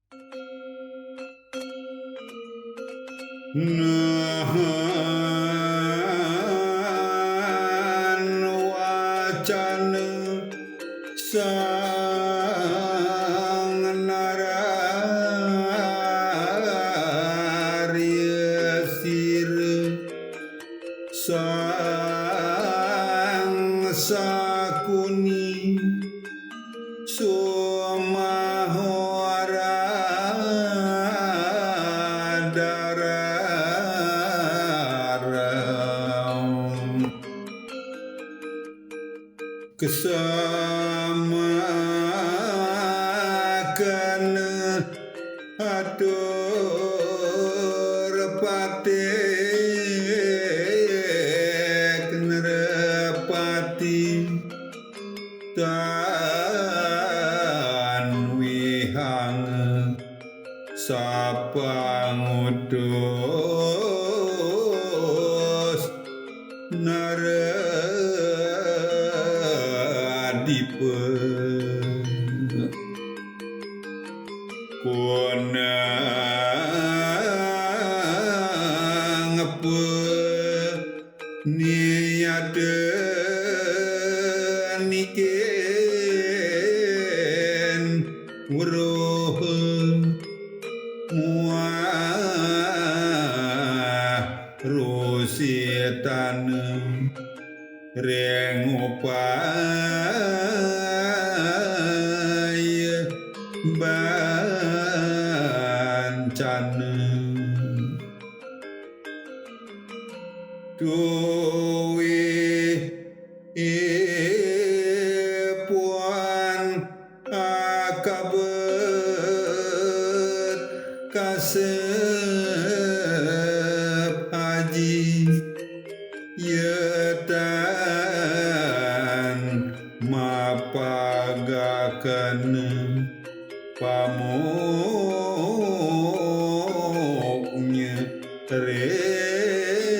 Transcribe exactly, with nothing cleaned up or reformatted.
Nahan wacana sang nararya sira, sang sakuni sumahora darara. Kasamakana atur patih Narapati tan wihanga sapangutus Naradipa. Kunang pa niyadan ikin weruha muah rusitana ring upaya bancana. Duwihipun akabet kasep aji, ya tan mapagakana pamuknya ring